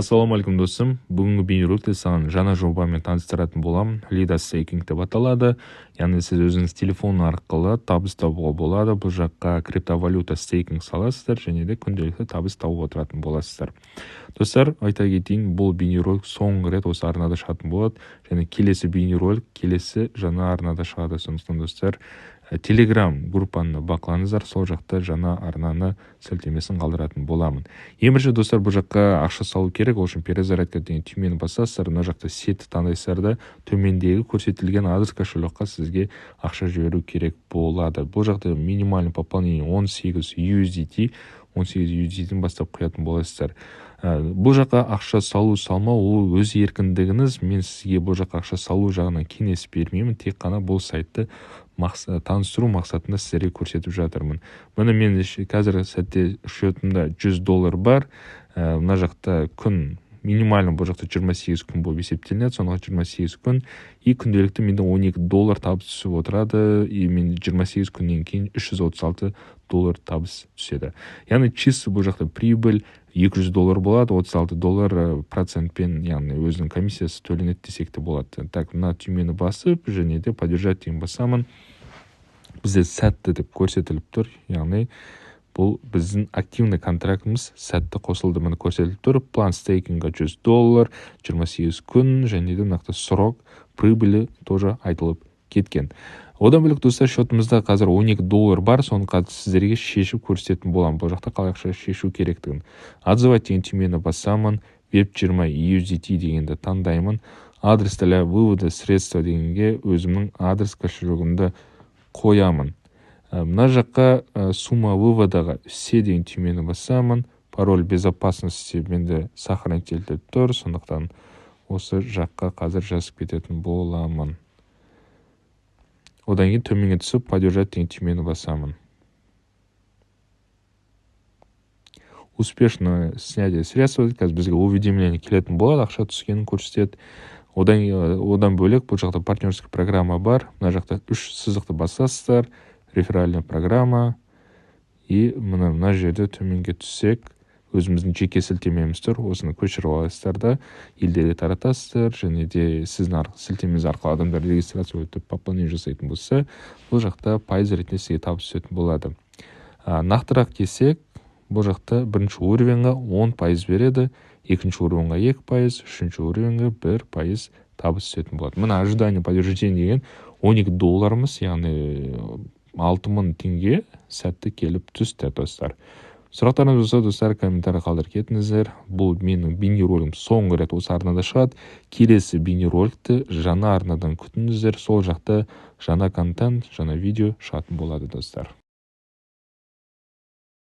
Ассалаумағалейкум, досым. Бүгінгі бейнероликте саған жаңа жобамен таныстыратын боламын. Lida Staking деп аталады. Яғни сіз өзіңіз телефон арқылы табыс табуға болады. Бұл жаққа криптовалюта стейкинг саласыздар және де күнделікті табыс тауып отыратын боласыздар. Достар, айта кетейін, бұл бейнеролик соңғы рет осы арнада шығатын болады және келесі бейнеролик келесі жаңа арнада шығады. Сондықтан, достар, Телеграм группаны бақылаңыздар, сол жақта жаңа арнаны сілтемесін қалдыратын боламын. Ең бірінші, достар, бұл жаққа ақша салу керек, ол үшін «Перезарядка» деген түймені басасыздар, мына жақта сеть таңдайсыздар да, төмендегі көрсетілген адрес кошелекқа сізге ақша жіберу керек болады. Бұл жақта минимальный пополнение 18 USDT, 18 USDT-ден бастап құятын боласыздар. Бұл жаққа ақша салу салмау ол өз еркіндігіңіз. Мен сізге бұл жаққа ақша салу жағынан кеңес бермеймін, тек қана бұл сайтты таныстыру мақсатында сіздерге көрсетіп жатырмын. Міне, мен қазіргі сәтте счетымда 100 доллар бар. Мына жақта күн минимально, бұл жақта 28 күн болып есептелінеді, сондықтан 28 күн и күнделікті менде 12 доллар табыс түсіп отырады, и мен 28 күннен кейін 336 доллар табыс түседі. Яғни чисто бұл жақта прибыль 200 доллар болады, 36 доллар процентпен, яғни өзінің комиссиясы төленеді десек те болады. Так, мына түймені басып және де «Поддержать» деген басамын. Бізде сәтті деп көрсетіліп тұр, яғни бұл біздің активный контрактымыз сәтті қосылды. Міне, көрсетіліп тұр: план стейкинга 100 доллар, 28 күн және де нақты срок прибыли тоже айтылып кеткен. Одан бөлек, достар, счетымызда қазір 12 доллар бар, соны қазір сіздерге шешіп көрсететін боламын, бұл жақта қалай ақша шешу керектігін. «Отзывать» деген түймені басамын, BEP 20 USDT дегенді таңдаймын, «Адрес для вывода средства» дегенге өзімнің адрес кошелегімді қоямын. Мына жаққа «Сумма выводаға» «Все» деген түймені басамын. Пароль безопасности менде сохранить етіліп тұр, сондықтан осы жаққа қазір жазып кететін боламын. Одан кейін төменге түсіп, «Поддержать» деген түймені басамын. Успешно снятие средств. Қазір бізге уведомление келетін болады, ақша түскенін көрсетеді. Одан бөлек, бұл жақта партнерская программа бар. Мына жақта үш сызықты басасыздар, «Реферальная программа», и мына жерде төменге түссек, өзіміздің жеке сілтемеміз тұр. Осыны көшіріп аласыздар да, елдерге таратасыздар және де сіздің сілтемеңіз арқылы адамдар регистрация өтіп, пополнение жасайтын болса, бұл жақта пайыз ретінде сізге табыс түсетін болады. Нақтырақ келсек, бұл жақта бірінші уровеньға 10% береді, екінші уровеньға 2%, үшінші уровеньға 1% табыс түсетін болады. Мына «Ожидание подтверждения» деген 12 долларымыз, яғни 6000 теңге сәтті келіп түсті. Достар, сұрақтарыңыз болса, достар, комментарий қалдырып кетіңіздер. Бұл менің бейнеролигім соңғы рет осы арнада шығады. Келесі бейнероликті жаңа арнадан күтіңіздер, сол жақта жаңа контент, жаңа видео шығатын болады, достар.